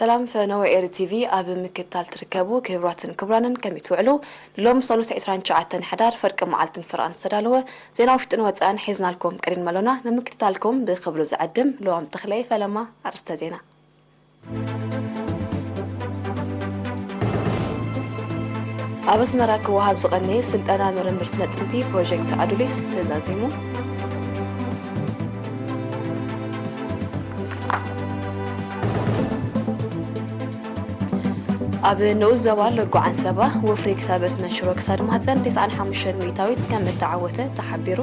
ሰላም ፈነወ ኤሪ ቲቪ ኣብ ምክትታል ትርከቡ ክቡራትን ክቡራንን ከመይ ትውዕሉ? ሎም ሰሉስ ዕስራን ትሽዓተን ሕዳር ፈርቂ መዓልትን ፍርቓን ዝተዳለወ ዜና ውሽጥን ወጻእን ሒዝናልኩም ቀሪብናሎና። ንምክትታልኩም ብኽብሪ ዝዕድም ልዋም ተኽለይ ፈለማ ኣርእስተ ዜና። ኣብ ኣስመራ ክወሃብ ዝቐነየ ስልጠና ምርምር ስነ ጥንቲ ፕሮጀክት ኣዱሊስ ተዛዚሙ። ኣብ ንኡስ ዞባ ለጎ ዓንሰባ ወፍሪ ክታበት መንሽሮ ክሳድ ማህፀን ተስዓን ሓሙሽተን ሚእታዊት ከም እተዓወተ ተሓቢሩ።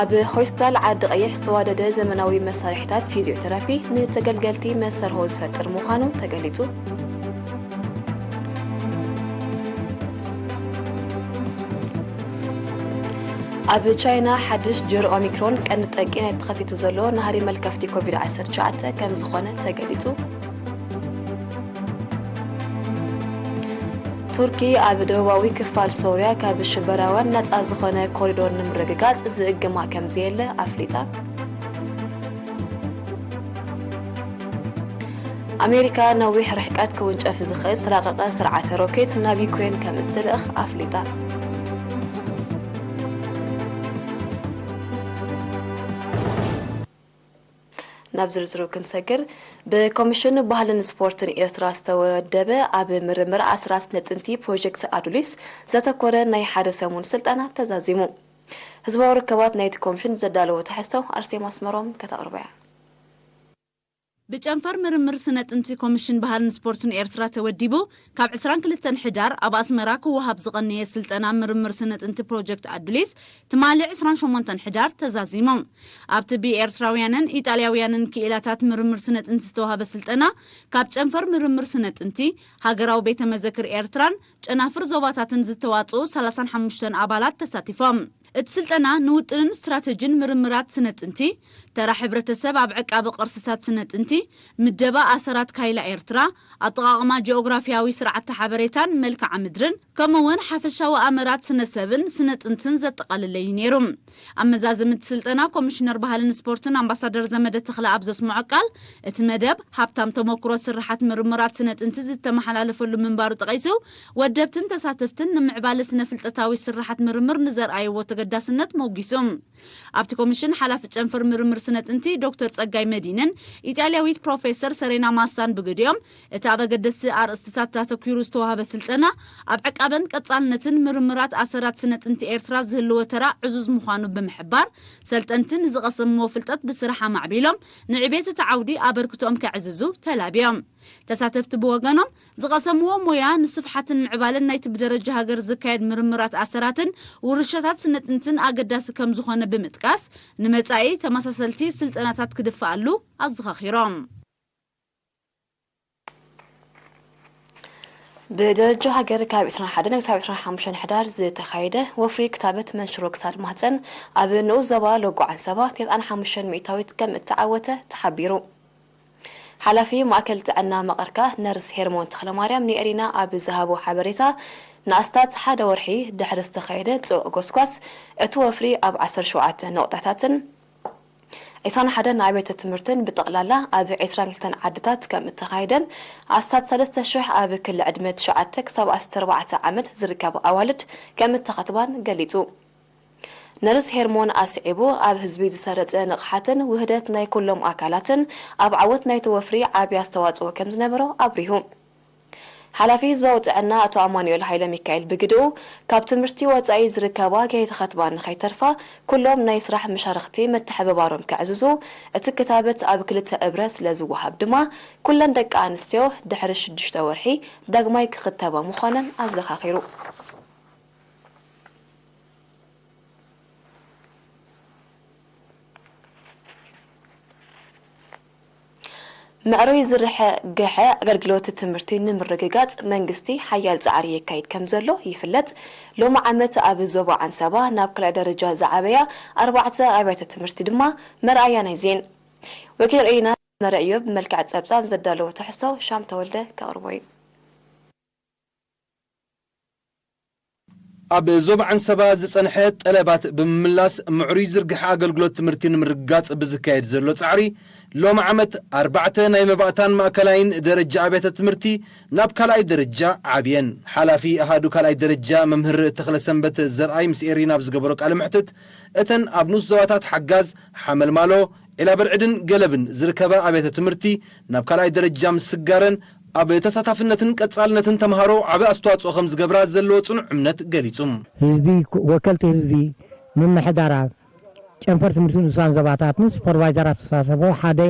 ኣብ ሆስፒታል ዓዲ ቀይሕ ዝተዋደደ ዘመናዊ መሳርሒታት ፊዚዮቴራፒ ንተገልገልቲ መሰርሆ ዝፈጥር ምዃኑ ተገሊጹ። ኣብ ቻይና ሓድሽ ጅር ኦሚክሮን ቀንዲ ጠንቂ ናይ ተኸሲቱ ዘሎ ናህሪ መልከፍቲ ኮቪድ ዓሰርተ ትሽዓተ ከም ዝኾነ ተገሊጹ። ቱርኪ ኣብ ደቡባዊ ክፋል ሶርያ ካብ ሽበራውያን ነጻ ዝኾነ ኮሪዶር ንምርግጋጽ ዝእግማ ከም ዘየለ ኣፍሊጣ። ኣሜሪካ ነዊሕ ርሕቀት ክውንጨፍ ዝኽእል ዝረቐቐ ስርዓተ ሮኬት ናብ ዩክሬን ከም እትልእኽ ኣፍሊጣ። ናብ ዝርዝሩ ክንሰግር፣ ብኮሚሽን ባህልን ስፖርትን ኤርትራ ዝተወደበ ኣብ ምርምር ኣስራት ስነ ጥንቲ ፕሮጀክት ኣዱሊስ ዘተኮረ ናይ ሓደ ሰሙን ስልጠና ተዛዚሙ። ህዝባዊ ርክባት ናይቲ ኮሚሽን ዘዳለዎ ትሕዝቶ ኣርሴማ ኣስመሮም ከተቕርቦ እያ። ብጨንፈር ምርምር ስነ ጥንቲ ኮሚሽን ባህልን ስፖርትን ኤርትራ ተወዲቡ ካብ ዕስራን ክልተን ሕዳር ኣብ ኣስመራ ክወሃብ ዝቐነየ ስልጠና ምርምር ስነ ጥንቲ ፕሮጀክት ኣዱሊስ ትማሊ ዕስራን ሸሞንተን ሕዳር ተዛዚሙ። ኣብቲ ብኤርትራውያንን ኢጣልያውያንን ክኢላታት ምርምር ስነ ጥንቲ ዝተዋህበ ስልጠና ካብ ጨንፈር ምርምር ስነ ጥንቲ፣ ሃገራዊ ቤተ መዘክር ኤርትራን ጨናፍር ዞባታትን ዝተዋጽኡ ሰላሳን ሓሙሽተን ኣባላት ተሳቲፎም። እቲ ስልጠና ንውጥንን ስትራተጂን ምርምራት ስነ ጥንቲ፣ ተራ ሕብረተሰብ ኣብ ዕቃበ ቅርስታት ስነ ጥንቲ፣ ምደባ ኣሰራት ካይላ ኤርትራ፣ ኣጠቓቕማ ጂኦግራፊያዊ ስርዓተ ሓበሬታን መልክዓ ምድርን፣ ከምኡ እውን ሓፈሻዊ ኣመራት ስነ ሰብን ስነ ጥንትን ዘጠቓለለ እዩ ነይሩ። ኣብ መዛዘሚ እቲ ስልጠና ኮሚሽነር ባህልን ስፖርትን ኣምባሳደር ዘመደ ተኽለኣብ ዘስምዖ ቃል፣ እቲ መደብ ሃብታም ተመክሮ ስርሓት ምርምራት ስነ ጥንቲ ዝተመሓላለፈሉ ምንባሩ ጠቒሱ፣ ወደብትን ተሳተፍትን ንምዕባለ ስነ ፍልጠታዊ ስርሓት ምርምር ንዘርኣይዎ ተገዳስነት ሞጒሱ። ኣብቲ ኮሚሽን ሓላፊ ጨንፈር ምርምር ስነ ጥንቲ ዶክተር ጸጋይ መዲንን ኢጣልያዊት ፕሮፌሰር ሰሬና ማሳን ብግዲኦም፣ እቲ ኣብ ኣገደስቲ ኣርእስትታት ኣተኲሩ ዝተዋህበ ስልጠና ኣብ ዕቃበን ቀጻልነትን ምርምራት ኣሰራት ስነ ጥንቲ ኤርትራ ዝህልዎ ተራ ዕዙዝ ምዃኑ ብምሕባር፣ ሰልጠንቲ ንዝቐሰምዎ ፍልጠት ብስራሕ ኣማዕቢሎም ንዕቤት እቲ ዓውዲ ኣበርክቶኦም ከዕዝዙ ተላብዮም። ተሳተፍቲ ብወገኖም፣ ዝቐሰምዎ ሞያ ንስፍሓትን ምዕባለን ናይቲ ብደረጃ ሃገር ዝካየድ ምርምራት ኣሰራትን ውርሻታት ስነ ጥንትን ኣገዳሲ ከም ዝኾነ ብምጥቃስ፣ ንመጻኢ ተመሳሰልቲ ስልጠናታት ክድፈኣሉ ኣዘኻኺሮም። ብደረጃ ሃገር ካብ ዕስራን ሓደን ክሳብ ዕስራን ሓሙሽተን ሕዳር ዝተኻየደ ወፍሪ ክታበት መንሽሮ ክሳድ ማህፀን ኣብ ንኡስ ዞባ ሎጎ ዓንሰባ ተስዓን ሓሙሽተን ሚእታዊት ከም እተዓወተ ተሓቢሩ። ሓላፊ ማእከል ጥዕና መቐርካ ነርስ ሄርሞን ተኽለማርያም ንኤሪና ኣብ ዝሃቦ ሓበሬታ፣ ንኣስታት ሓደ ወርሒ ድሕሪ ዝተኻየደ ጽዑቕ ጎስጓስ፣ እቲ ወፍሪ ኣብ ዓሰርተ ሸውዓተ ነቑጣታትን ዕስራን ሓደን ኣብያተ ትምህርትን ብጠቕላላ ኣብ ዕስራን ክልተን ዓድታት ከም እተኻየደን ኣስታት ሰለስተ ሽሕ ኣብ ክሊ ዕድመ ትሽዓተ ክሳብ ዓሰርተ ኣርባዕተ ዓመት ዝርከባ ኣዋልድ ከም እተኸትባን ገሊጹ። ነርስ ሄርሞን ኣስዒቡ፣ ኣብ ህዝቢ ዝሰረጸ ንቕሓትን ውህደት ናይ ኩሎም ኣካላትን ኣብ ዓወት ናይቲ ወፍሪ ዓቢ ኣስተዋጽኦ ከም ዝነበሮ ኣብሪሁ። ሓላፊ ህዝባዊ ጥዕና ኣቶ ኣማኑኤል ሃይለ ሚካኤል ብግድኡ፣ ካብ ትምህርቲ ወጻኢ ዝርከባ ከይተኸትባ ንኸይተርፋ ኩሎም ናይ ስራሕ መሻርኽቲ መተሓበባሮም ከዕዝዙ፣ እቲ ክታበት ኣብ ክልተ እብረ ስለ ዝወሃብ ድማ ኩለን ደቂ ኣንስትዮ ድሕሪ ሽዱሽተ ወርሒ ዳግማይ ክኽተባ ምዃነን ኣዘኻኺሩ። ምዕሩይ ዝርግሐ ኣገልግሎት ትምህርቲ ንምርግጋጽ መንግስቲ ሓያል ጻዕሪ የካይድ ከም ዘሎ ይፍለጥ። ሎሚ ዓመት ኣብ ዞባ ዓንሰባ ናብ ካልኣይ ደረጃ ዝዓበያ ኣርባዕተ ኣብያተ ትምህርቲ ድማ መርኣያ ናይዚ እየን። ወኪል ርኢና መረ እዮብ ብመልክዕ ጸብጻብ ዘዳለዎ ትሕዝቶ ሻም ተወልደ ከቕርቦ እዩ። ኣብ ዞባ ዓንሰባ ዝጸንሐ ጠለባት ብምምላስ፣ ምዕሩይ ዝርግሐ ኣገልግሎት ትምህርቲ ንምርግጋጽ ብዝካየድ ዘሎ ጻዕሪ፣ ሎሚ ዓመት ኣርባዕተ ናይ መባእታን ማእከላይን ደረጃ ኣብያተ ትምህርቲ ናብ ካልኣይ ደረጃ ዓብየን። ሓላፊ ኣሃዱ ካልኣይ ደረጃ መምህር ተኽለሰንበት ዘርኣይ ምስ ኤሪ ናብ ዝገበሮ ቃለ መሕትት፣ እተን ኣብ ንኡስ ዞባታት ሓጋዝ፣ ሓመልማሎ፣ ዒላበርዕድን ገለብን ዝርከባ ኣብያተ ትምህርቲ ናብ ካልኣይ ደረጃ ምስጋረን፣ ኣብ ተሳታፍነትን ቀጻልነትን ተምሃሮ ዓቢ ኣስተዋጽኦ ከም ዝገብራ ዘለዎ ጽኑዕ እምነት ገሊጹ። ህዝቢ፣ ወከልቲ ህዝቢ፣ ምምሕዳራት፣ ጨንፈር ትምህርቲ ንኡሳን ዞባታት ምስ ሱፐርቫይዘራት ዝተሳተፎ ሓደ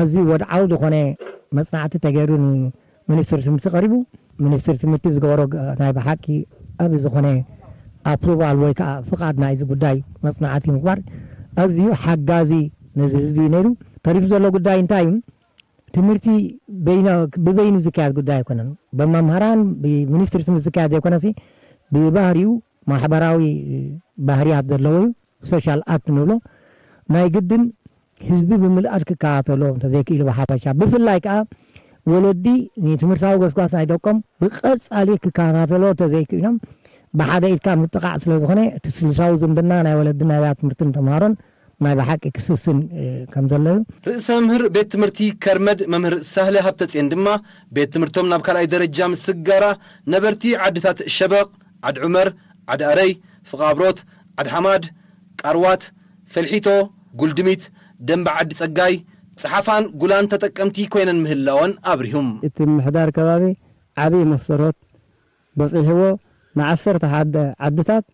ኣዝዩ ወድዓዊ ዝኾነ መጽናዕቲ ተገይሩ ንሚኒስትሪ ትምህርቲ ቀሪቡ። ሚኒስትሪ ትምህርቲ ዝገበሮ ግ-፣ ናይ ብሓቂ ዓቢ ዝኾነ ኣፕሩቫል ወይ ከዓ ፍቓድ ናይዚ ጉዳይ መጽናዕቲ ምግባር ኣዝዩ ሓጋዚ ነዚ ህዝቢ እዩ ነይሩ። ተሪፉ ዘሎ ጉዳይ እንታይ እዩ? ትምህርቲ በይነ-፣ ብበይኑ ዝካየድ ጉዳይ ኣይኮነን። ብመምህራን፣ ብሚኒስትሪ ትምህርቲ ዝካየድ ዘይኮነሲ፣ ብባህሪኡ ማሕበራዊ ባህርያት ዘለዎ እዩ። ሶሻል ኣክት ንብሎ። ናይ ግድን ህዝቢ ብምልኣት ክከታተሎ እንተዘይክኢሉ ብሓፈሻ፣ ብፍላይ ከዓ ወለዲ ንትምህርታዊ ጎስጓስ ናይ ደቆም ብቐጻሊ ክከታተሎ እንተዘይክኢሎም፣ ብሓደ ኢድካ ምጥቓዕ ስለ ዝኾነ፣ እቲ ስልሳዊ ዝምድና ናይ ወለዲ ናይ ኣብያተ ትምህርትን ተምሃሮን ናይ ብሓቂ ክስስን፣ እ፣ ከም ዘሎ እዩ። ርእሰ መምህር ቤት ትምህርቲ ከርመድ መምህር ሳህለ ሃብተጽዮን ድማ፣ ቤት ትምህርቶም ናብ ካልኣይ ደረጃ ምስጋራ፣ ነበርቲ ዓድታት ሸበቕ፣ ዓድ ዑመር፣ ዓድ ኣረይ፣ ፍቓብሮት፣ ዓድ ሓማድ፣ ቃርዋት፣ ፈልሒቶ፣ ጉልድሚት፣ ደንበ ዓዲ ጸጋይ፣ ጸሓፋን ጉላን ተጠቀምቲ ኮይነን ምህላወን ኣብሪሁም። እቲ ምምሕዳር ከባቢ ዓብዪ መሰሮት በጺሕዎ፣ ንዓሰርተ ሓደ ዓድታት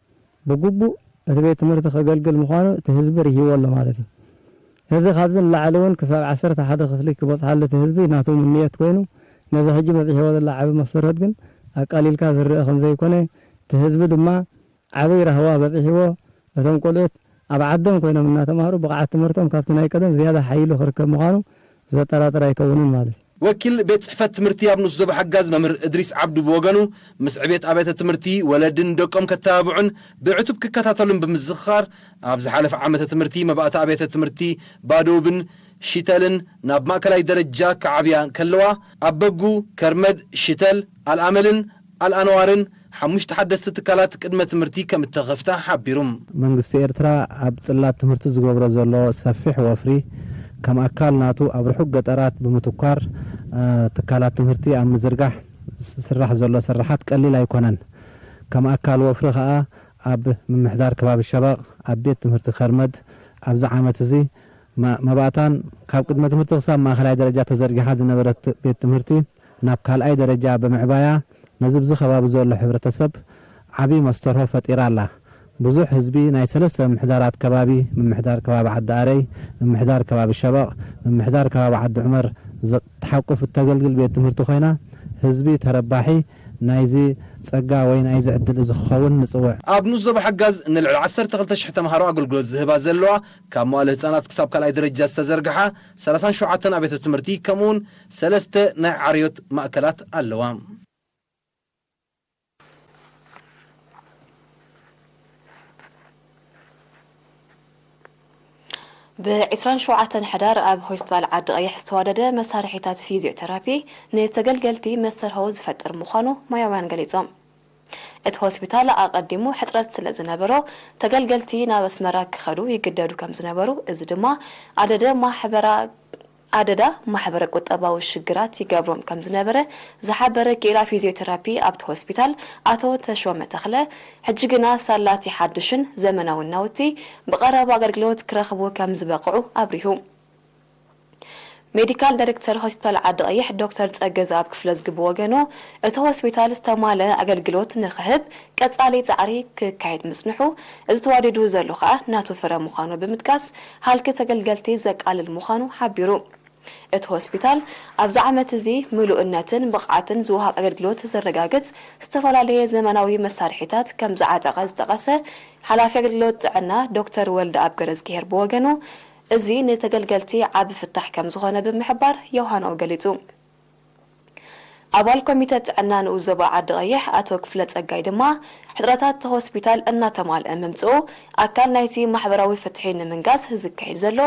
ብግቡእ እቲ ቤት ትምህርቲ ከገልግል ምዃኑ እቲ ህዝቢ ርሂዎ ኣሎ ማለት እዩ። እዚ ካብዚ ንላዕሊ እውን ክሳብ ዓሰርተ ሓደ ክፍሊ ክበጽሓሉ እቲ ህዝቢ ናቱ ምንየት ኮይኑ፣ ነዚ ሕጂ በጺሕዎ ዘሎ ዓቢ መሰረት ግን ኣቃሊልካ ዝረአ ከም ዘይኮነ፣ እቲ ህዝቢ ድማ ዓቢ ራህዋ በጺሕዎ፣ እቶም ቆልዑት ኣብ ዓዶም ኮይኖም እናተማህሩ ብቕዓት ትምህርቶም ካብቲ ናይ ቀደም ዝያዳ ሓይሉ ክርከብ ምዃኑ ዘጠራጥር ኣይከውንን ማለት እዩ። ወኪል ቤት ጽሕፈት ትምህርቲ ኣብ ንኡስ ዞባ ሓጋዝ መምህር እድሪስ ዓብዱ ብወገኑ፣ ምስ ዕቤት ኣብያተ ትምህርቲ ወለድን ደቆም ከተባብዑን ብዕቱብ ክከታተሉን ብምዝኽኻር፣ ኣብ ዝሓለፈ ዓመተ ትምህርቲ መባእታ ኣብያተ ትምህርቲ ባዶብን ሽተልን ናብ ማእከላይ ደረጃ ክዓብያ እንከለዋ፣ ኣብ በጉ፣ ከርመድ፣ ሽተል፣ ኣልኣመልን ኣልኣንዋርን ሓሙሽተ ሓደስቲ ትካላት ቅድመ ትምህርቲ ከም እተኸፍታ ሓቢሩ። መንግስቲ ኤርትራ ኣብ ጽላት ትምህርቲ ዝገብሮ ዘሎ ሰፊሕ ወፍሪ፣ ከም ኣካል ናቱ ኣብ ርሑቕ ገጠራት ብምትኳር፣ እ፣ ትካላት ትምህርቲ ኣብ ምዝርጋሕ ዝስራሕ ዘሎ ስራሓት ቀሊል ኣይኮነን። ከም ኣካል ወፍሪ ከኣ ኣብ ምምሕዳር ከባቢ ሸበቕ፣ ኣብ ቤት ትምህርቲ ከርመድ፣ ኣብዚ ዓመት እዚ መ-፣ መባእታን ካብ ቅድመ ትምህርቲ ክሳብ ማእከላይ ደረጃ ተዘርጊሓ ዝነበረት ቤት ትምህርቲ ናብ ካልኣይ ደረጃ ብምዕባያ፣ ነዚ ብዚ ከባቢ ዘሎ ሕብረተሰብ ዓቢ መስተርሆ ፈጢራ ኣላ። ብዙሕ ህዝቢ ናይ ሰለስተ ምምሕዳራት ከባቢ፣ ምምሕዳር ከባቢ ዓዲ ኣረይ፣ ምምሕዳር ከባቢ ሸበቕ፣ ምምሕዳር ከባቢ ዓዲ ዑመር፣ ዘ-፣ ተሓቁፍ እተገልግል ቤት ትምህርቲ ኮይና፣ ህዝቢ ተረባሒ ናይዚ ጸጋ ወይ ናይዚ ዕድል እዚ ክኸውን ንጽውዕ። ኣብ ንኡስ ዞባ ሓጋዝ ንልዕሊ ዓሰርተ ክልተ ሽሕ ተምሃሮ ኣገልግሎት ዝህባ ዘለዋ፣ ካብ መዋለ ህጻናት ክሳብ ካልኣይ ደረጃ ዝተዘርግሓ ሰላሳን ሸውዓተን ኣብያተ ትምህርቲ፣ ከምኡውን ሰለስተ ናይ ዓርዮት ማእከላት ኣለዋ። ብ ዕስራን ሸውዓተን ሕዳር ኣብ ሆስፒታል ዓዲ ቀይሕ ዝተዋደደ መሳርሒታት ፊዚዮቴራፒ ንተገልገልቲ መስተርሆ ዝፈጥር ምዃኑ ሞያውያን ገሊጾም። እቲ ሆስፒታል ኣቐዲሙ ሕጽረት ስለ ዝነበሮ፣ ተገልገልቲ ናብ ኣስመራ ክኸዱ ይግደዱ ከም ዝነበሩ፣ እዚ ድማ ኣደደ ማሕበራ-፣ ኣደዳ ማሕበረ ቁጠባዊ ሽግራት ይገብሮም ከም ዝነበረ ዝሓበረ ክኢላ ፊዚዮቴራፒ ኣብቲ ሆስፒታል ኣቶ ተሾመ ተኽለ፣ ሕጂ ግና ሳላት ሓድሽን ዘመናውን ናውቲ ብቐረባ ኣገልግሎት ክረኽቡ ከም ዝበቕዑ ኣብሪሁ። ሜዲካል ዳይሬክተር ሆስፒታል ዓዲ ቀይሕ ዶክተር ጸገዝኣብ ክፍለዝጊ ብወገኑ፣ እቲ ሆስፒታል ዝተማልአ ኣገልግሎት ንኽህብ ቀጻሊ ጻዕሪ ክካየድ ምጽንሑ፣ እዚ ተዋዲዱ ዘሎ ከኣ ናቱ ፍረ ምዃኑ ብምጥቃስ፣ ሃልኪ ተገልገልቲ ዘቃልል ምዃኑ ሓቢሩ። እቲ ሆስፒታል ኣብዚ ዓመት እዚ ምሉእነትን ብቕዓትን ዝወሃብ ኣገልግሎት ዘረጋግጽ ዝተፈላለየ ዘመናዊ መሳርሒታት ከም ዝዓጠቐ ዝጠቐሰ ሓላፊ ኣገልግሎት ጥዕና ዶክተር ወልደኣብ ገረዝግሄር ብወገኑ፣ እዚ ንተገልገልቲ ዓቢ ፍታሕ ከም ዝኾነ ብምሕባር ዮሃንኦ ገሊጹ። ኣባል ኮሚተ ጥዕና ንኡስ ዞባ ዓዲ ቀይሕ ኣቶ ክፍለ ጸጋይ ድማ፣ ሕጽረታት እቲ ሆስፒታል እናተማልአ ምምጽኡ ኣካል ናይቲ ማሕበራዊ ፍትሒ ንምንጋስ ዝካየድ ዘሎ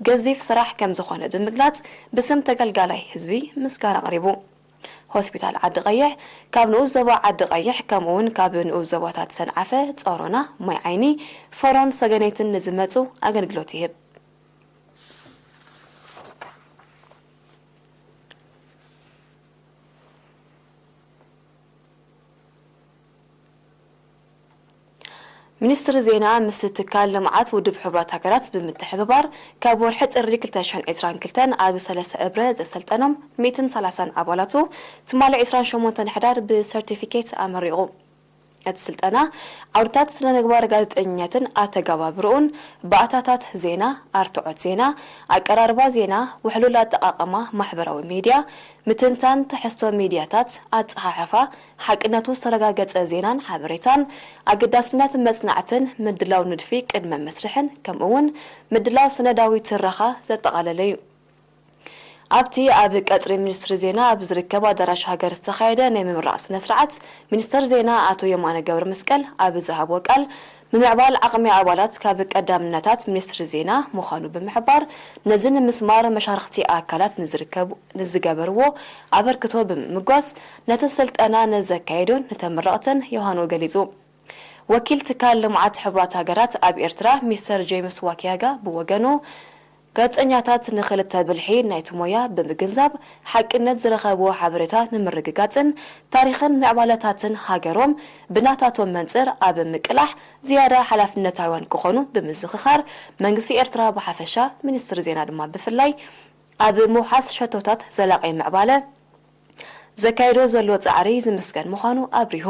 ገዚፍ ስራሕ ከም ዝኾነ ብምግላጽ፣ ብስም ተገልጋላይ ህዝቢ ምስጋና ኣቕሪቡ። ሆስፒታል ዓዲ ቀይሕ፣ ካብ ንኡስ ዞባ ዓዲ ቀይሕ፣ ከምኡ እውን ካብ ንኡስ ዞባታት ሰንዓፈ፣ ጸሮና፣ ማይ ዓይኒ፣ ፈሮን ሰገነይትን ንዝመጹ ኣገልግሎት ይህብ። ሚኒስትሪ ዜና ምስ ትካል ልምዓት ውድብ ሕቡራት ሃገራት ብምትሕብባር፣ ካብ ወርሒ ጥሪ ክልተ ሽሕን ዕስራን ክልተን ኣብ ሰለስተ እብረ ዘሰልጠኖም ሚእትን ሰላሳን ኣባላቱ ትማሊ ዕስራን ሸሞንተን ሕዳር ብሰርቲፊኬት ኣመሪቑ። እቲ ስልጠና ዓውድታት ስነ ምግባር ጋዜጠኝነትን ኣተገባብርኡን፣ ባእታታት ዜና፣ ኣርትዖት ዜና፣ ኣቀራርባ ዜና፣ ውሕሉል ኣጠቓቕማ ማሕበራዊ ሚድያ፣ ምትንታን ትሕዝቶ ሚድያታት፣ ኣጸሓሕፋ፣ ሓቅነቱ ዝተረጋገጸ ዜናን ሓበሬታን፣ ኣገዳስነት መጽናዕትን ምድላው ንድፊ ቅድመ መስርሕን፣ ከምኡ እውን ምድላው ሰነዳዊ ትረኻ ዘጠቓለለ እዩ። ኣብቲ ኣብ ቀጽሪ ሚኒስትሪ ዜና ኣብ ዝርከብ ኣዳራሽ ሃገር ዝተኻየደ ናይ ምምራቕ ስነ ስርዓት፣ ሚኒስትር ዜና ኣቶ የማነ ገብረ መስቀል ኣብ ዝሃቦ ቃል፣ ምምዕባል ዓቕሚ ኣባላት ካብ ቀዳምነታት ሚኒስትሪ ዜና ምዃኑ ብምሕባር፣ ነዚ ንምስማር መሻርኽቲ ኣካላት ንዝርከቡ ንዝገበርዎ ኣበርክቶ ብምምጓስ፣ ነቲ ስልጠና ንዘካየዱን ንተመረቕትን ዮሃንኡ ገሊጹ። ወኪል ትካል ልምዓት ሕቡራት ሃገራት ኣብ ኤርትራ ሚስተር ጄምስ ዋኪያጋ ብወገኑ፣ ጋዜጠኛታት ንኽልተ ብልሒ ናይቲ ሞያ ብምግንዛብ፣ ሓቅነት ዝረኸብዎ ሓበሬታ ንምርግጋጽን ታሪኽን ምዕባለታትን ሃገሮም ብናታቶም መንጽር ኣብ ምቅላሕ ዝያዳ ሓላፍነታውያን ክኾኑ ብምዝኽኻር፣ መንግስቲ ኤርትራ ብሓፈሻ፣ ሚኒስትሪ ዜና ድማ ብፍላይ፣ ኣብ ምውሓስ ሸቶታት ዘላቒ ምዕባለ ዘካየዶ ዘሎ ጻዕሪ ዝምስገን ምዃኑ ኣብሪሁ።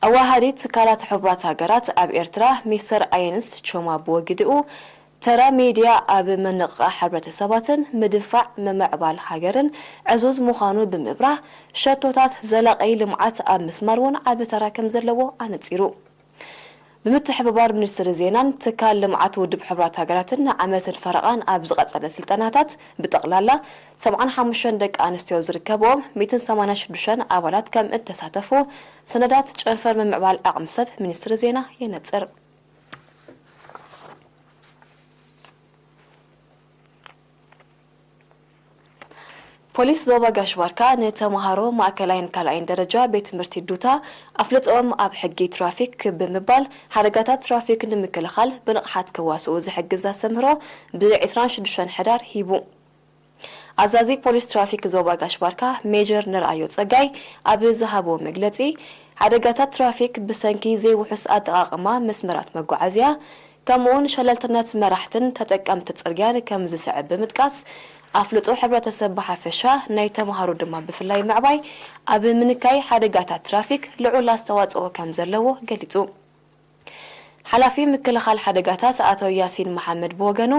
ኣዋሃዲ ትካላት ሕቡራት ሃገራት ኣብ ኤርትራ ሚስተር ኣየንስ ቾማ ብወግድኡ፣ ተራ ሚድያ ኣብ ምንቕቓሕ ሕብረተሰባትን ምድንፋዕ ምምዕባል ሃገርን ዕዙዝ ምዃኑ ብምብራህ፣ ሸቶታት ዘላቒ ልምዓት ኣብ ምስማር እውን ዓቢ ተራ ከም ዘለዎ ኣነጺሩ። ብምትሕብባር ሚኒስትሪ ዜናን ትካል ልምዓት ውድብ ሕቡራት ሃገራትን ንዓመትን ፈረቓን ኣብ ዝቐጸለ ስልጠናታት ብጠቕላላ ሰብዓን ሓሙሽተን ደቂ ኣንስትዮ ዝርከብኦም ሚእትን ሰማንያን ሽዱሽተን ኣባላት ከም እተሳተፉ ሰነዳት ጨንፈር ምምዕባል ዓቕሚ ሰብ ሚኒስትሪ ዜና የነጽር። ፖሊስ ዞባ ጋሽ ባርካ ንተምሃሮ ማእከላይን ካልኣይን ደረጃ ቤት ትምህርቲ ዱታ ኣፍልጦኦም ኣብ ሕጊ ትራፊክ ክብ ብምባል ሓደጋታት ትራፊክ ንምክልኻል ብንቕሓት ክዋስኡ ዝሕግዝ ኣስተምህሮ ብ ዕስራን ሽዱሽተን ሕዳር ሂቡ። ኣዛዚ ፖሊስ ትራፊክ ዞባ ጋሽ ባርካ ሜጀር ንርኣዮ ጸጋይ ኣብ ዝሃቦ መግለጺ፣ ሓደጋታት ትራፊክ ብሰንኪ ዘይውሑስ ኣጠቓቕማ መስመራት መጓዓዝያ፣ ከምኡውን ሸለልትነት መራሕትን ተጠቀምቲ ጽርግያን ከም ዝስዕብ ብምጥቃስ፣ ኣፍልጦ ሕብረተሰብ ብሓፈሻ ናይ ተምሃሮ ድማ ብፍላይ ምዕባይ ኣብ ምንካይ ሓደጋታት ትራፊክ ልዑል ኣስተዋጽኦ ከም ዘለዎ ገሊጹ። ሓላፊ ምክልኻል ሓደጋታት ኣቶ ያሲን መሓመድ ብወገኑ፣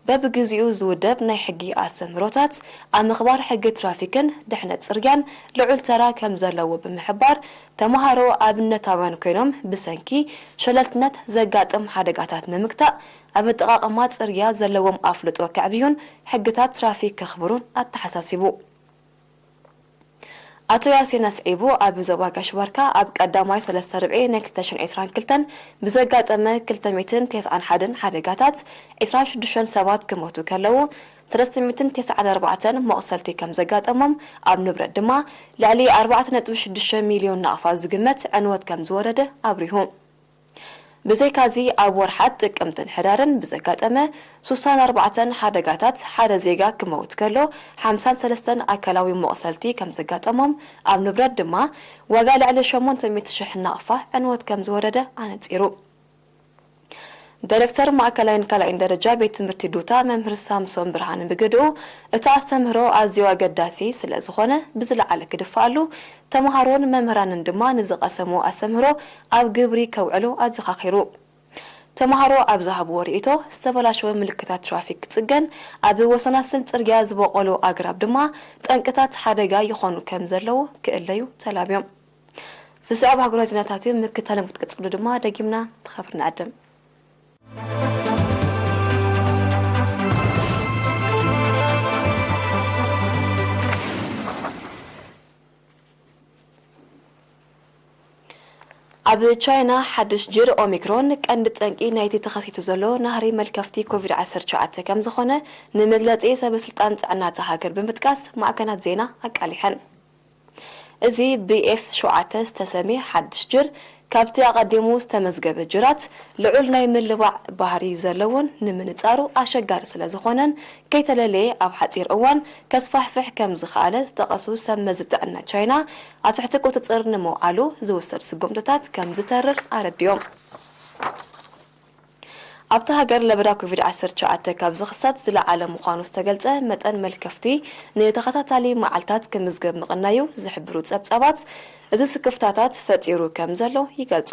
በብግዜኡ ዝውደብ ናይ ሕጊ ኣስተምህሮታት ኣብ ምኽባር ሕጊ ትራፊክን ድሕነት ጽርግያን ልዑል ተራ ከም ዘለዎ ብምሕባር፣ ተምሃሮ ኣብነታውያን ኮይኖም ብሰንኪ ሸለልትነት ዘጋጥም ሓደጋታት ንምግታእ ኣብ ኣጠቓቕማ ጽርግያ ዘለዎም ኣፍልጦ ከዕብዩን ሕግታት ትራፊክ ከኽብሩን ኣተሓሳሲቡ። ኣቶ ያሲን ኣስዒቡ፣ ኣብ ዞባ ጋሽ ባርካ ኣብ ቀዳማይ ሰለስተ ርብዒ ናይ ክልተ ሽሕን ዕስራን ክልተን ብዘጋጠመ ክልተ ሚእትን ተስዓን ሓደን ሓደጋታት ዕስራን ሽዱሽተን ሰባት ክሞቱ ከለዉ፣ ሰለስተ ሚእትን ተስዓን ኣርባዕተን መቑሰልቲ ከም ዘጋጠሞም፣ ኣብ ንብረት ድማ ልዕሊ ኣርባዕተ ነጥቢ ሽዱሽተ ሚልዮን ናቕፋ ዝግመት ዕንወት ከም ዝወረደ ኣብሪሁ። ብዘይካዚ፣ ኣብ ወርሓት ጥቅምትን ሕዳርን ብዘጋጠመ ሱሳን ኣርባዕተን ሓደጋታት ሓደ ዜጋ ክመውት ከሎ፣ ሓምሳን ሰለስተን ኣካላዊ መቑሰልቲ ከም ዘጋጠሞም፣ ኣብ ንብረት ድማ ዋጋ ልዕሊ ሸሞንተ ሚእቲ ሽሕ ናቕፋ ዕንወት ከም ዝወረደ ኣነጺሩ። ዳይሬክተር ማእከላይን ካልኣይን ደረጃ ቤት ትምህርቲ ዱታ መምህር ሳምሶን ብርሃን ብግድኡ፣ እቲ ኣስተምህሮ ኣዝዩ ኣገዳሲ ስለ ዝኾነ ብዝለዓለ ክድፋኣሉ፣ ተምሃሮን መምህራንን ድማ ንዝቐሰምዎ ኣስተምህሮ ኣብ ግብሪ ከውዕሉ ኣዘኻኺሩ። ተምሃሮ ኣብ ዝሃብዎ ርእይቶ፣ ዝተበላሸወ ምልክታት ትራፊክ ክጽገን፣ ኣብ ወሰናስን ጽርግያ ዝበቖሉ ኣግራብ ድማ ጠንቅታት ሓደጋ ይኾኑ ከም ዘለዉ ክእለዩ ተላብዮም። ዝስዕብ ኣህጉራዊ ዜናታት እዮም። ምክታሎም ክትቅጽሉ ድማ ደጊምና ብኽብሪ ንዕድም። ኣብ ቻይና ሓድሽ ጅር ኦሚክሮን ቀንዲ ጠንቂ ናይቲ ተኸሲቱ ዘሎ ናህሪ መልከፍቲ ኮቪድ ዓሰርተ ትሽዓተ ከም ዝኾነ ንመግለጺ ሰበ ስልጣን ጥዕና እታ ሃገር ብምጥቃስ ማዕከናት ዜና ኣቃሊሐን። እዚ ብኤፍ ሸውዓተ ዝተሰምየ ሓድሽ ጅር፣ ካብቲ ኣቐዲሙ ዝተመዝገበ ጅራት ልዑል ናይ ምልባዕ ባህሪ ዘለዎን ንምንጻሩ ኣሸጋሪ ስለ ዝኾነን፣ ከይተለለየ ኣብ ሓጺር እዋን ከስፋሕፍሕ ከም ዝኸኣለ ዝጠቐሱ ሰብ መዚ ጥዕና ቻይና፣ ኣብ ትሕቲ ቁጽጽር ንምውዓሉ ዝውሰድ ስጉምትታት ከም ዝተርር ኣረዲኦም። ኣብታ ሃገር ለበዳ ኮቪድ ዓሰርተ ትሽዓተ ካብ ዝኽሰት ዝለዓለ ምዃኑ ዝተገልጸ መጠን መልከፍቲ፣ ንተኸታታሊ መዓልታት ክምዝገብ ምቕናዩ ዝሕብሩ ጸብጻባት፣ እዚ ስክፍታታት ፈጢሩ ከም ዘሎ ይገልጹ።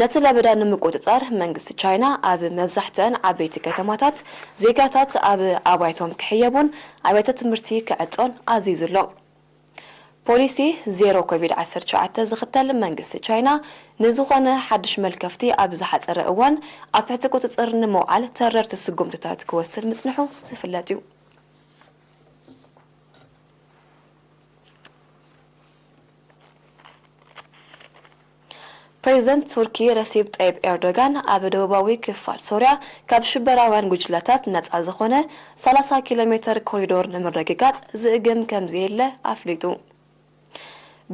ነቲ ለበዳ ንምቁጽጻር፣ መንግስቲ ቻይና ኣብ መብዛሕትአን ዓበይቲ ከተማታት ዜጋታት ኣብ ኣባይቶም ክሕየቡን ኣብያተ ትምህርቲ ክዕጾን ኣዚዙ ኣሎ። ፖሊሲ ዜሮ ኮቪድ ዓሰርተ ትሽዓተ ዝኽተል መንግስቲ ቻይና፣ ንዝኾነ ሓድሽ መልከፍቲ ኣብ ዝሓጸረ እዋን ኣብ ትሕቲ ቁጽጽር ንምውዓል ተረርቲ ስጉምትታት ክወስድ ምጽንሑ ዝፍለጥ እዩ። ፕሬዚደንት ቱርኪ ረሲብ ጠይብ ኤርዶጋን፣ ኣብ ደቡባዊ ክፋል ሶርያ ካብ ሽበራውያን ጉጅለታት ነጻ ዝኾነ ሰላሳ ኪሎ ሜተር ኮሪዶር ንምርግጋጽ ዝእግም ከም ዘየለ ኣፍሊጡ።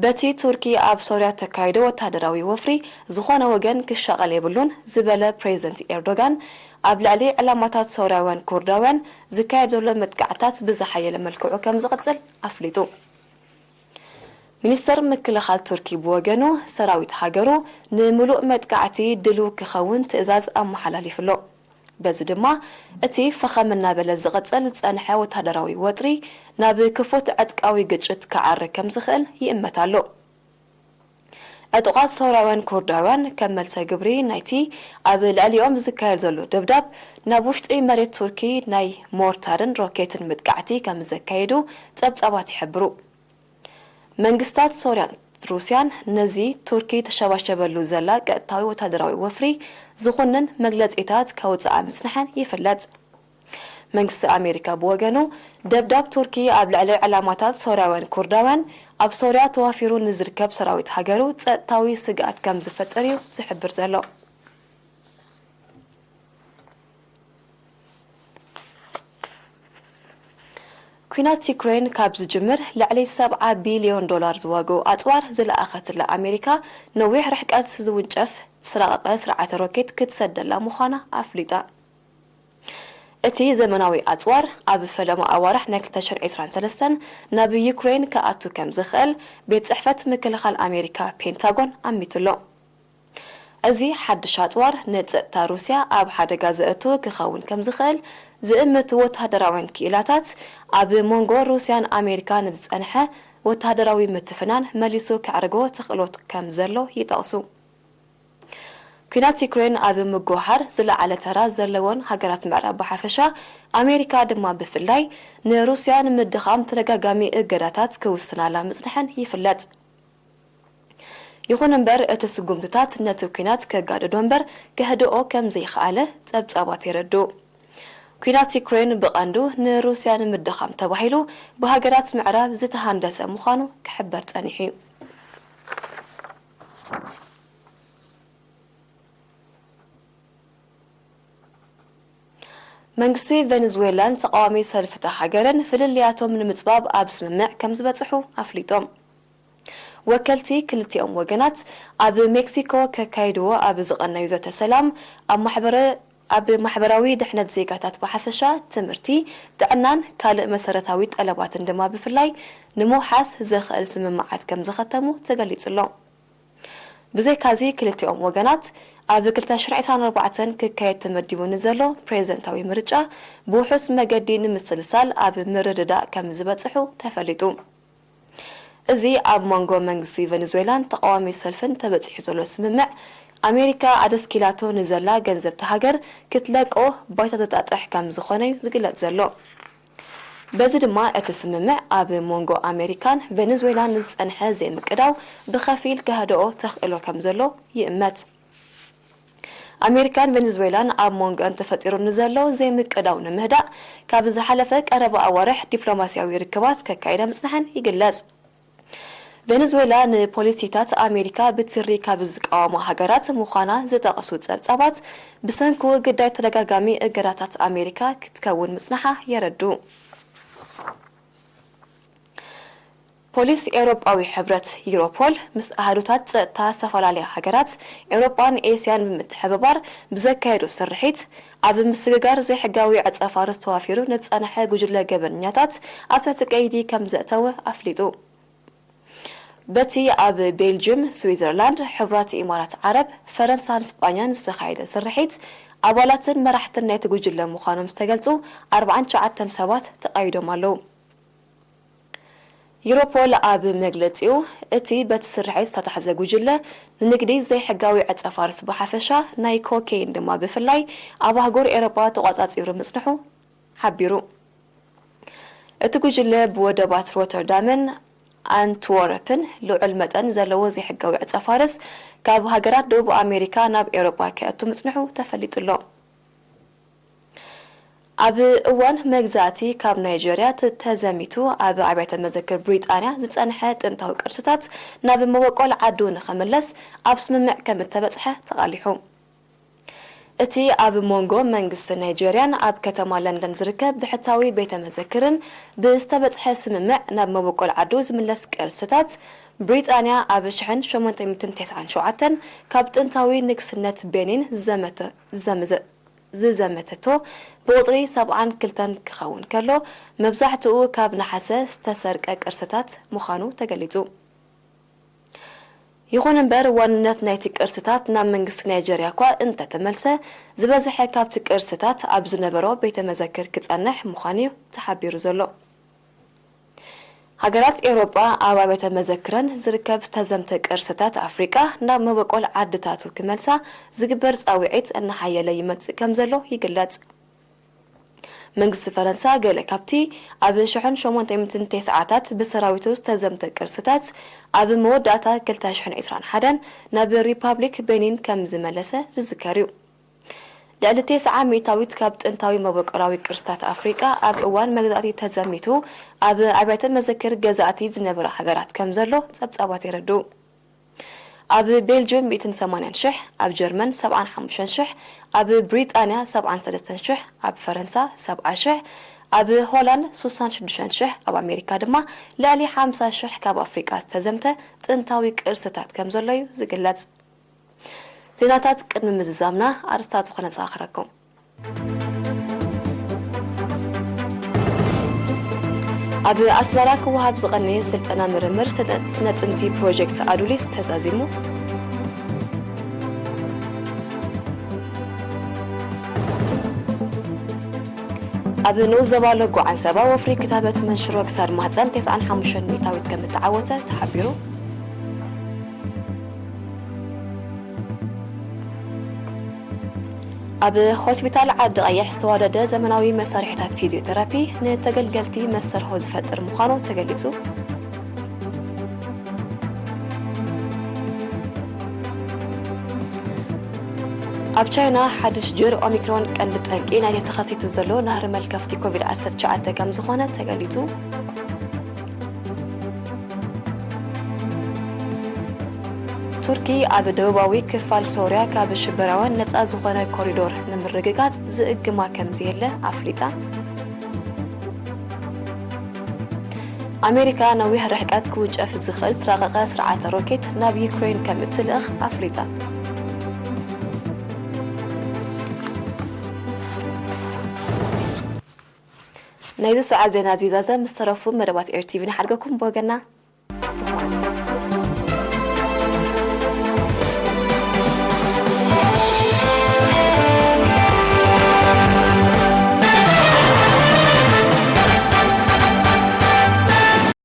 በቲ ቱርኪ ኣብ ሶርያ ተካይዶ ወታደራዊ ወፍሪ፣ ዝኾነ ወገን ክሻቐል የብሉን ዝበለ ፕሬዚደንት ኤርዶጋን፣ ኣብ ልዕሊ ዕላማታት ሶርያውያን ኩርዳውያን ዝካየድ ዘሎ መጥቃዕታት ብዝሓየለ መልክዑ ከም ዝቕጽል ኣፍሊጡ። ሚኒስተር ምክልኻል ቱርኪ ብወገኑ፣ ሰራዊት ሃገሩ ንምሉእ መጥቃዕቲ ድሉው ክኸውን ትእዛዝ ኣመሓላሊፉ ኣሎ። በዚ ድማ፣ እቲ ፈኸም እናበለ ዝቕጽል ዝጸንሐ ወታደራዊ ወጥሪ ናብ ክፉት ዕጥቃዊ ግጭት ክዓርግ ከም ዝኽእል ይእመት ኣሎ። ዕጡቓት ሶርያውያን ኩርዳውያን፣ ከም መልሰ ግብሪ ናይቲ ኣብ ልዕሊኦም ዝካየድ ዘሎ ደብዳብ፣ ናብ ውሽጢ መሬት ቱርኪ ናይ ሞርታርን ሮኬትን መጥቃዕቲ ከም ዘካየዱ ጸብጻባት ይሕብሩ። መንግስታት ሶርያን ሩስያን ነዚ ቱርኪ ተሸባሸበሉ ዘላ ቀጥታዊ ወታደራዊ ወፍሪ ዝኹንን መግለጺታት ከውጽኣ ምጽንሐን ይፍለጥ። መንግስቲ ኣሜሪካ ብወገኑ፣ ደብዳብ ቱርኪ ኣብ ልዕሊ ዕላማታት ሶርያውያን ኩርዳውያን፣ ኣብ ሶርያ ተዋፊሩ ንዝርከብ ሰራዊት ሃገሩ ጸጥታዊ ስግኣት ከም ዝፈጥር እዩ ዝሕብር ዘሎ። ኲናት ዩክሬን ካብ ዝጅምር፣ ልዕሊ ሰብዓ ቢልዮን ዶላር ዝዋግኡ ኣጽዋር ዝለኣኸትላ ኣሜሪካ፣ ነዊሕ ርሕቀት ዝውንጨፍ ዝረቐቐ ስርዓተ ሮኬት ክትሰደላ ምዃና ኣፍሊጣ። እቲ ዘመናዊ ኣጽዋር፣ ኣብ ፈለማ ኣዋርሕ ናይ ክልተ ሽሕን ዕስራን ሰለስተን ናብ ዩክሬን ክኣቱ ከም ዝኽእል፣ ቤት ጽሕፈት ምክልኻል ኣሜሪካ ፔንታጎን ኣሚቱ ኣሎ። እዚ ሓድሽ ኣጽዋር፣ ንጸጥታ ሩስያ ኣብ ሓደጋ ዘእቱ ክኸውን ከም ዝኽእል ዝእምቱ ወተሃደራውያን ክኢላታት፣ ኣብ መንጎ ሩስያን ኣሜሪካን ዝጸንሐ ወተሃደራዊ ምትፍናን መሊሱ ከዕርጎ ተኽእሎት ከም ዘሎ ይጠቕሱ። ኲናት ዩክሬን ኣብ ምጉሃር ዝለዓለ ተራ ዘለወን ሃገራት ምዕራብ ብሓፈሻ፣ ኣሜሪካ ድማ ብፍላይ፣ ንሩስያ ንምድኻም ተደጋጋሚ እገዳታት ክውስናላ ምጽንሐን ይፍለጥ። ይኹን እምበር፣ እቲ ስጉምትታት ነቲ ኲናት ከጋድዶ እምበር ከህድኦ ከም ዘይኸኣለ ጸብጻባት የረድኡ። ኲናት ዩክሬን ብቐንዱ ንሩስያ ንምድኻም ተባሂሉ ብሃገራት ምዕራብ ዝተሃንደሰ ምዃኑ ክሕበር ጸኒሑ እዩ። መንግስቲ ቬኔዙዌላን ተቓዋሚ ሰልፍታ ሃገርን ፍልልያቶም ንምጽባብ ኣብ ስምምዕ ከም ዝበጽሑ ኣፍሊጦም። ወከልቲ ክልቲኦም ወገናት ኣብ ሜክሲኮ ከካይድዎ ኣብ ዝቐነዩ ዘተ ሰላም፣ ኣብ ማሕበረ-፣ ኣብ ማሕበራዊ ድሕነት ዜጋታት ብሓፈሻ፣ ትምህርቲ፣ ጥዕናን ካልእ መሰረታዊ ጠለባትን ድማ ብፍላይ ንምውሓስ ዘኽእል ስምምዓት ከም ዘኸተሙ ተገሊጹ ኣሎ። ብዘይካዚ፣ ክልቲኦም ወገናት ኣብ ክልተ ሽሕን ዕስራን ኣርባዕተን ክካየድ ተመዲቡ ንዘሎ ፕሬዝደንታዊ ምርጫ ብውሑስ መገዲ ንምስልሳል ኣብ ምርድዳእ ከም ዝበጽሑ ተፈሊጡ። እዚ ኣብ መንጎ መንግስቲ ቬኔዙዌላን ተቓዋሚ ሰልፍን ተበጺሑ ዘሎ ስምምዕ፣ ኣሜሪካ ኣደስኪላቶ ንዘላ ገንዘብቲ ሃገር ክትለቆ ባይታ ዘጣጥሕ ከም ዝኾነ እዩ ዝግለጽ ዘሎ። በዚ ድማ እቲ ስምምዕ ኣብ መንጎ ኣሜሪካን ቬኔዙዌላን ንዝጸንሐ ዘይምቅዳው ብኸፊል ከህድኦ ተኽእሎ ከም ዘሎ ይእመት። ኣሜሪካን ቬኔዙዌላን ኣብ መንጎኣን ተፈጢሩ ንዘሎ ዘይምቅዳው ንምህዳእ፣ ካብ ዝሓለፈ ቀረባ ኣዋርሕ ዲፕሎማስያዊ ርክባት ከካይዳ ምጽንሐን ይግለጽ። ቬኔዙዌላ ንፖሊሲታት ኣሜሪካ ብትሪ ካብ ዝቃወማ ሃገራት ምዃና ዝጠቐሱ ጸብጻባት፣ ብሰንኩ ግዳይ ተደጋጋሚ እገዳታት ኣሜሪካ ክትከውን ምጽንሓ የረድኡ። ፖሊስ ኤውሮጳዊ ሕብረት ዩሮፖል ምስ ኣሃዱታት ጸጥታ ዝተፈላለያ ሃገራት ኤውሮጳን ኤስያን ብምትሕብባር ብዘካየዶ ስርሒት፣ ኣብ ምስግጋር ዘይሕጋዊ ዕጸ ፋርስ ተዋፊሩ ንጸንሐ ጉጅለ ገበነኛታት ኣብ ትሕቲ ቀይዲ ከም ዘእተወ ኣፍሊጡ። በቲ ኣብ ቤልጅም፣ ስዊዘርላንድ፣ ሕቡራት ኢማራት ዓረብ፣ ፈረንሳን ስጳኛን ዝተኻየደ ስርሒት፣ ኣባላትን መራሕትን ናይቲ ጉጅለ ምዃኖም ዝተገልጹ ኣርባዓን ትሽዓተን ሰባት ተቓይዶም ኣለዉ። ዩሮፖል ኣብ መግለጺኡ፣ እቲ በቲ ስርሒት ዝተታሕዘ ጉጅለ ንንግዲ ዘይሕጋዊ ዕጸ ፋርስ ብሓፈሻ፣ ናይ ኮኬይን ድማ ብፍላይ ኣብ ኣህጉር ኤውሮጳ ተቖጻጺሩ ምጽንሑ ሓቢሩ። እቲ ጉጅለ ብወደባት ሮተርዳምን ኣንትወርፕን ልዑል መጠን ዘለዎ ዘይሕጋዊ ዕጸ ፋርስ ካብ ሃገራት ደቡብ ኣሜሪካ ናብ ኤውሮጳ ከእቱ ምጽንሑ ተፈሊጡ ኣሎ። ኣብ እዋን መግዛእቲ ካብ ናይጀርያ ተ-፣ ተዘሚቱ ኣብ ኣብያተ መዘክር ብሪጣንያ ዝጸንሐ ጥንታዊ ቅርስታት ናብ መበቆል ዓዱ ንኽምለስ ኣብ ስምምዕ ከም እተበጽሐ ተቓሊሑ። እቲ ኣብ መንጎ መንግስቲ ናይጀርያን ኣብ ከተማ ለንደን ዝርከብ ብሕታዊ ቤተ መዘክርን ብዝተበጽሐ ስምምዕ ናብ መበቆል ዓዱ ዝምለስ ቅርስታት ብሪጣንያ ኣብ ሽሕን ሸሞንተ ሚእትን ተስዓን ሸውዓተን ካብ ጥንታዊ ንግስነት ቤኒን ዘመተ-፣ ዘምዘ-፣ ዝዘመተቶ ብቁጽሪ ሰብዓን ክልተን ክኸውን ከሎ፣ መብዛሕትኡ ካብ ነሓሰ ዝተሰርቀ ቅርስታት ምዃኑ ተገሊጹ። ይኹን እምበር፣ ዋንነት ናይቲ ቅርስታት ናብ መንግስቲ ናይጀርያ እኳ እንተተመልሰ፣ ዝበዝሐ ካብቲ ቅርስታት ኣብ ዝነበሮ ቤተ መዘክር ክጸንሕ ምዃኑ'ዩ ተሓቢሩ ዘሎ። ሃገራት ኤውሮጳ ኣብ ኣብያተ መዘክረን ዝርከብ ዝተዘምተ ቅርስታት ኣፍሪቃ ናብ መበቆል ዓድታቱ ክመልሳ ዝግበር ጻውዒት እናሓየለ ይመጽእ ከም ዘሎ ይግለጽ። መንግስቲ ፈረንሳ ገለ ካብቲ ኣብ ሽሕን ሸሞንተ ሚእትን ተስዓታት ብሰራዊቱ ዝተዘምተ ቅርስታት ኣብ መወዳእታ ክልተ ሽሕን ዕስራን ሓደን ናብ ሪፓብሊክ ቤኒን ከም ዝመለሰ ዝዝከር እዩ። ልዕሊ ተስዓ ሚእታዊት ካብ ጥንታዊ መበቆላዊ ቅርስታት ኣፍሪቃ ኣብ እዋን መግዛእቲ ተዘሚቱ ኣብ ኣብያተ መዘክር ገዛእቲ ዝነበራ ሃገራት ከም ዘሎ ጸብጻባት የረድኡ። ኣብ ቤልጅየም ሚእትን ሰማንያን ሽሕ፣ ኣብ ጀርመን ሰብዓን ሓሙሽተን ሽሕ፣ ኣብ ብሪጣንያ ሰብዓን ሰለስተን ሽሕ፣ ኣብ ፈረንሳ ሰብዓ ሽሕ፣ ኣብ ሆላንድ ስሳን ሽዱሽተን ሽሕ፣ ኣብ ኣሜሪካ ድማ ልዕሊ ሓምሳ ሽሕ ካብ ኣፍሪቃ ዝተዘምተ ጥንታዊ ቅርስታት ከም ዘሎ እዩ ዝግለጽ። ዜናታት ቅድሚ ምዝዛምና ኣርእስታት ዝኾነ ጻኽረኩም። ኣብ ኣስመራ ክወሃብ ዝቐነየ ስልጠና ምርምር ስነ-፣ ስነ ጥንቲ ፕሮጀክት ኣዱሊስ ተዛዚሙ። ኣብ ንኡስ ዞባ ሎጎ ዓንሰባ ወፍሪ ክታበት መንሽሮ ክሳድ ማህጸን ተስዓን ሓሙሽተን ሚእታዊት ከም እተዓወተ ተሓቢሩ። ኣብ ሆስፒታል ዓዲ ቀይሕ ዝተዋደደ ዘመናዊ መሳርሒታት ፊዚዮቴራፒ ንተገልገልቲ መሰርሖ ዝፈጥር ምዃኑ ተገሊጹ። ኣብ ቻይና ሓድሽ ጅር ኦሚክሮን ቀንዲ ጠንቂ ናይቲ ተኸሲቱ ዘሎ ናህሪ መልከፍቲ ኮቪድ ዓሰርተ ትሽዓተ ከም ዝኾነ ተገሊጹ። ቱርኪ ኣብ ደቡባዊ ክፋል ሶርያ ካብ ሽበራውያን ነጻ ዝኾነ ኮሪዶር ንምርግጋጽ ዝእግማ ከም ዘየለ ኣፍሊጣ። ኣሜሪካ ነዊሕ ርሕቀት ክውንጨፍ ዝኽእል ዝረቐቐ ስርዓተ ሮኬት ናብ ዩክሬን ከም እትልእኽ ኣፍሊጣ። ናይዚ ሰዓት ዜና ቢዛዘ ምስ ተረፉ መደባት ኤር ቲቪ ንሓድገኩም ብወገና።